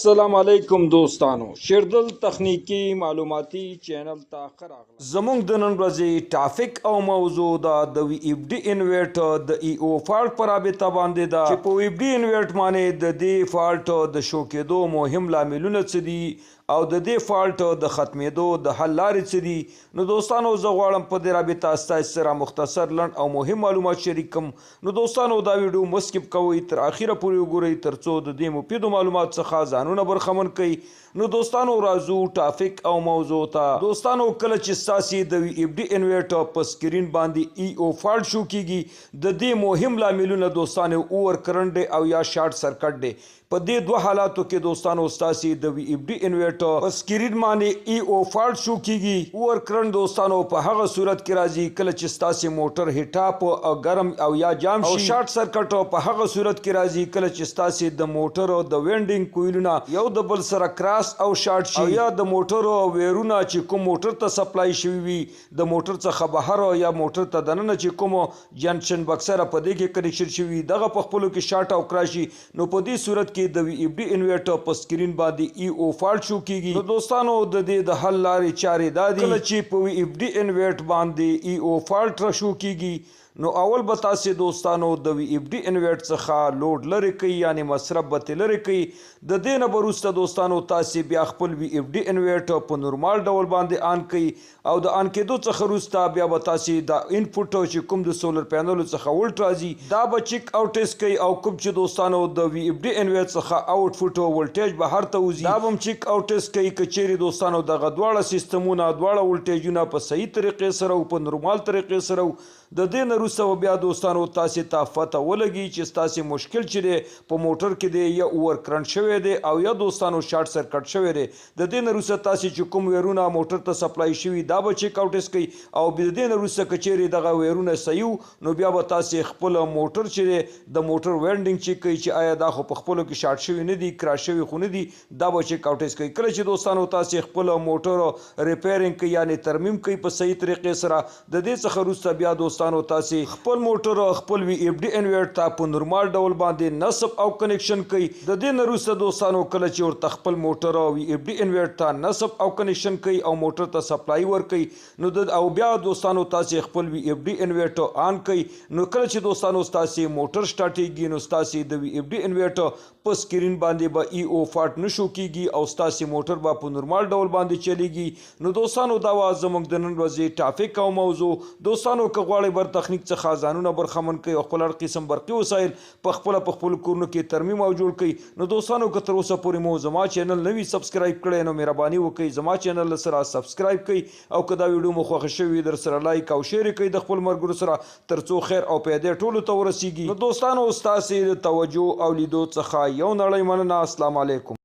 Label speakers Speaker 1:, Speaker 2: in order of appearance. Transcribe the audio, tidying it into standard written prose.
Speaker 1: السلام علیکم دوستانو، شیردل تخنیکی معلوماتي چینل ته ښه راغلاست. زموږ د نن ورځې ټاپک او موضوع دا د وي اف ډي انورټر د ای او فالټ په رابطه باندې ده، چې په وي اف ډي انورټ باندې د دې فالټ د شو کېدو مهم لاملونه څه دي او د دې فالټ د ختمېدو د حل لارې څه دي. نو دوستانو، زه غواړم په دې رابطه ستاسو سره مختصر، لنډ او مهم معلومات شریک کړم. نو دوستانو، دا ویډیو مه سکیپ کوئ، تر اخیره پورې وګورئ، ترڅو د دې مفیدو معلومات څخه ځانونه برخمن کړئ. نو دوستانو، راځو ټاپک او موضوع ته. دوستانو، کله چې ستاسو د وي اف ډي انورټر په سکرین باندې ای او فالټ شو کیږي، د دې مهم لاملونه دوستانو اوور کرنټ دی او یا شارټ سرکټ دی. په دې دوه حالاتو کې دوستانو ستاسو د وي اف ډي انورټر په سکرین باندې ای او فالټ شو کیږي. اوور کرنټ دوستانو په هغه صورت کې راځي کله چې ستاسو موټر هیټاپ او ګرم او یا جام شي، او شارټ سرکټ په هغه صورت کې راځي کله چې ستاسو د موټر د وینډینګ کویلونه یو د بل سره کراس او شارټ شي، او یا د موټر ویرونه چې کوم موټر ته سپلای شوي وي د موټر څخه بهر یا موټر ته دننه چې کوم جنکشن بکسره په دې کې کنیکشن شوي، دغه په خپلو کې شارټ او کراس شي. نو په دې صورت کې د وي اف ډي انورټر په سکرین باندې ای او فالټ شو کیږي. نو دوستانو، د دې د حل لارې چارې دا دي. کله چې په وي اف ډي انورټ باندې ای او فالټ را شو کیږي، نو اول به تاسو دوستانو د وي اف ډي انورټ څخه لوډ لرې کوي، یعنی مصرف به ترې لرې کوي. د دې نه وروسته دوستانو تاسو بیا خپل وي اف ډي انورټ په نورمال ډول باندې آن کوي، او د آن کېدو څخه وروسته بیا به تاسو د انپوټ چې کوم د سولر پینلو څخه ولټ راځي، دا به چک او ټیسټ کوي، او کوم چې دوستانو د وي اف ډي انورټ څخه آوټپوټ ولټیج بهر ته وځي، دا به هم چک او ټیسټ کوي. که چیرې دوستانو دغه دواړه سیستمونه، دواړه ولټیجونه په صحیح طریقې سره او په نورمال طریقې سره، د دې نه وروسته به بیا دوستانو تاسې ته پته ولګي چې ستاسې مشکل چې دی په موټر کې دی، یا اوور کرنټ شوی دی او یا دوستانو شارټ سرکټ شوی دی. د دې نه وروسته تاسې چې کوم ویرونه موټر ته سپلای شوي، دا به چک او ټیسټ کوي، او د دې نه وروسته که چیرې دغه ویرونه صحیح وو، نو بیا به تاسې خپل موټر چې دی د موټر وینډینګ چک کوي چې آیا دا خو په خپلو کې شارټ شوي نه دي، کراش شوي خو نه دي، دا به چک او ټیسټ کوي. کله چې دوستانو تاسې خپل موټر ریپیرینګ کوي، یعنی ترمیم کوي په صحیح طریقې سره، د دې څخه وروسته بیا دوستانو تاسې خپل موټر خپل وي اف ډي انورټ ته په نورمال ډول باندې نصب او کنیکشن کوي. د دې نه وروسته دوستانو کله چې ورته خپل موټر وي اف ډي انورټ ته نصب او کنیکشن کوي او موټر ته سپلای ورکوي، نو د او بیا دوستانو تاسې خپل وي اف ډي انورټ آن کوي، نو کله چې دوستانو ستاسې موټر سټارټیږي، نو ستاسې د وي اف ډي انورټ په سکرین باندې به ای او فالټ نه شو کیږي او ستاسې موټر به په نورمال ډول باندې چلیږي. نو دوستانو، دا وه زموږ د نن ورځې ټاپک او موضوع. دوستانو، که غواړئ بر تخنیک څخه ځانونه برخمن کړئ او خپل هر قسم برقي وسایل په خپله په خپلو کورونو کې ترمیم او جوړ کړئ، نو دوستانو، که تر اوسه پورې مو زما چینل نه وي سبسکرایب کړی، نو مهرباني وکړئ زما چینل سره سبسکرایب کړئ، او که دا ویډیو مو خوښه شوې، در سره لایک او شیر کړئ د خپل ملګرو سره، ترڅو خیر او پیدې ټولو ته ورسیږي. نو دوستانو، ستاسې د توجه او لیدو څخه یو نړۍ مننه. السلام علیکم.